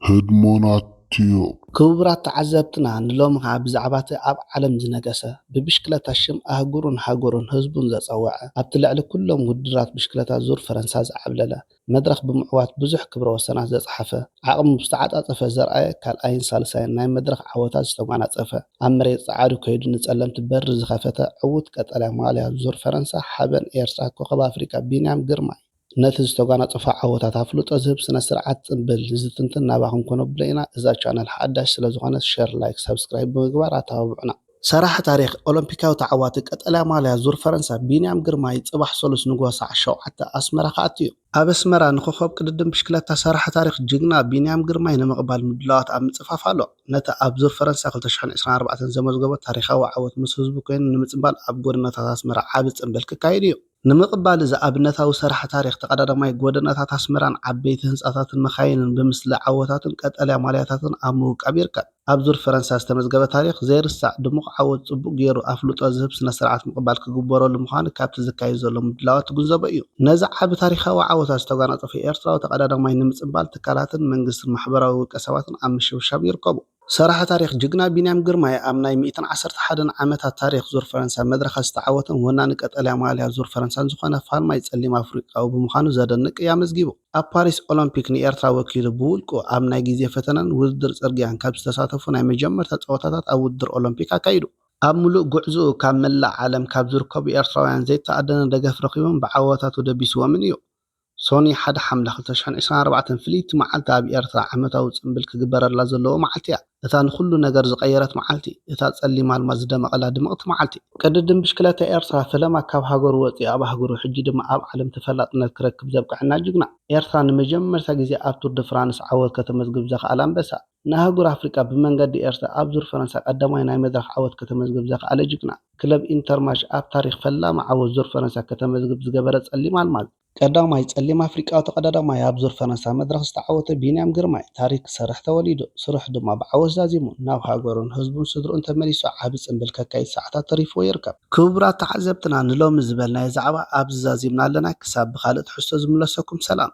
ህድሞና ቲዩብ። ክቡራት ተዓዘብትና፣ ንሎሚ ኸዓ ብዛዕባ እቲ ኣብ ዓለም ዝነገሰ፣ ብብሽክለታ ሽም ኣህጉሩን ሃገሩን ህዝቡን ዘጸወዐ፣ ኣብቲ ልዕሊ ኩሎም ውድድራት ብሽክለታ ዙር ፈረንሳ ዝዓብለለ፣ መድረኽ ብምዕዋት ብዙሕ ክብረ ወሰናት ዘጽሓፈ፣ ዓቕሙ ብዝተዓጻጸፈ ዘርኣየ ካልኣይን ሳልሳይን ናይ መድረኽ ዓወታት ዝተጓናጸፈ፣ ኣብ መሬት ጸዓዱ ከይዱ ንጸለምቲ በሪ ዝኸፈተ ዕዉት ቀጠልያ ማልያ ዙር ፈረንሳ ሓበን ኤርትራ ኮኸብ ኣፍሪቃ ቢንያም ግርማይ፣ ነቲ ዝተጓናጸፎ ዓወታት ኣፍልጦ ዝህብ ስነ ስርዓት ጽምብል ዝትንትን ናባኹም ከነብሎ ኢና። እዛ ቻነል ሓዳሽ ስለ ዝኾነት ሸር፣ ላይክ፣ ሳብስክራይብ ብምግባር ኣተባብዑና። ሰራሕ ታሪኽ ኦሎምፒካዊ ተዓዋቲ ቀጠልያ ማልያ ዙር ፈረንሳ ቢንያም ግርማይ ጽባሕ ሰሉስ ንግሆ ሰዓት ሸውዓተ ኣስመራ ክኣቱ እዩ። ኣብ ኣስመራ ንኮኸብ ቅድድም ብሽክለታ ሰራሕ ታሪኽ ጅግና ቢንያም ግርማይ ንምቕባል ምድላዋት ኣብ ምጽፋፍ ኣሎ። ነቲ ኣብ ዙር ፈረንሳ ክልተ ሽሕን ዕስራን ኣርባዕተን ዘመዝገቦ ታሪኻዊ ዓወት ምስ ህዝቡ ኮይኑ ንምጽንባል ኣብ ጎደናታት ኣስመራ ዓቢ ጽምብል ክካየድ እዩ። ንምቕባል እዚ ኣብነታዊ ሰራሕ ታሪኽ ተቐዳዳማይ ጎደናታት ኣስመራን ዓበይቲ ህንጻታትን መኻይንን ብምስሊ ዓወታትን ቀጠልያ ማልያታትን ኣብ ምውቃብ ይርከብ። ኣብ ዙር ፈረንሳ ዝተመዝገበ ታሪኽ ዘይርሳዕ ድሙቕ ዓወት ጽቡቕ ገይሩ ኣፍልጦ ዝህብ ስነ ስርዓት ምቕባል ክግበረሉ ምዃኑ ካብቲ ዝካየድ ዘሎ ምድላዋት ትግንዘቦ እዩ። ነዚ ዓቢ ታሪኻዊ ዓወታት ዝተጓናጸፈ ኤርትራዊ ተቐዳዳማይ ንምጽንባል ትካላትን መንግስትን ማሕበራዊ ውልቀ ሰባትን ኣብ ምሽብሻብ ይርከቡ። ሰራሕ ታሪኽ ጅግና ቢንያም ግርማይ ኣብ ናይ ሚእትን ዓሰርተ ሓደን ዓመታት ታሪኽ ዙር ፈረንሳ መድረኻት ዝተዓወተን ወናኒ ቀጠልያ ማልያ ዙር ፈረንሳን ዝኾነ ፋልማይ ጸሊም ኣፍሪቃዊ ብምዃኑ ዘደንቅ ቅያ ኣመዝጊቡ። ኣብ ፓሪስ ኦሎምፒክ ንኤርትራ ወኪሉ ብውልቁ ኣብ ናይ ግዜ ፈተነን ውድድር ጽርግያን ካብ ዝተሳተፉ ናይ መጀመርታ ጸወታታት ኣብ ውድድር ኦሎምፒክ ኣካይዱ። ኣብ ምሉእ ጉዕዝኡ ካብ መላእ ዓለም ካብ ዝርከቡ ኤርትራውያን ዘይተኣደነ ደገፍ ረኺቡን ብዓወታቱ ደቢስዎምን እዩ። ሶኒ ሓደ ሓምለ ክልተ ሽሕን ዕስራን ኣርባዕተን ፍልይቲ መዓልቲ ኣብ ኤርትራ ዓመታዊ ጽምብል ክግበረላ ዘለዎ መዓልቲ እያ። እታ ንኹሉ ነገር ዝቐየረት መዓልቲ፣ እታ ጸሊም ኣልማዝ ዝደመቐላ ድምቕቲ መዓልቲ። ቅድድም ብሽክለታ ኤርትራ ፈለማ ካብ ሃገሩ ወጺኡ ኣብ ኣህጉሩ፣ ሕጂ ድማ ኣብ ዓለም ተፈላጥነት ክረክብ ዘብቅዐና ጅግና። ኤርትራ ንመጀመርታ ግዜ ኣብ ቱር ደ ፍራንስ ዓወት ከተመዝግብ ዘኽኣለ ኣንበሳ። ንኣህጉር ኣፍሪቃ ብመንገዲ ኤርትራ ኣብ ዙር ፈረንሳ ቀዳማይ ናይ መድረኽ ዓወት ከተመዝግብ ዘኽኣለ ጅግና። ክለብ ኢንተርማሽ ኣብ ታሪኽ ፈላሚ ዓወት ዙር ፈረንሳ ከተመዝግብ ዝገበረ ጸሊም ኣልማዝ። ቀዳማይ ጸሊም ኣፍሪቃዊ ተቐዳዳማይ ኣብ ዙር ፈረንሳ መድረኽ ዝተዓወተ ቢንያም ግርማይ ታሪክ ክሰርሕ ተወሊዱ። ስርሑ ድማ ብዓወት ዛዚሙ ናብ ሃገሩን ህዝቡን ስድርኡን ተመሊሱ ዓቢ ጽምብል ከካይድ ሰዓታት ተሪፍዎ ይርከብ። ክቡራት ተዓዘብትና፣ ንሎሚ ዝበልናዮ ዛዕባ ኣብዚ ዛዚምና ኣለና። ክሳብ ብኻልእ ትሕዝቶ ዝምለሰኩም ሰላም።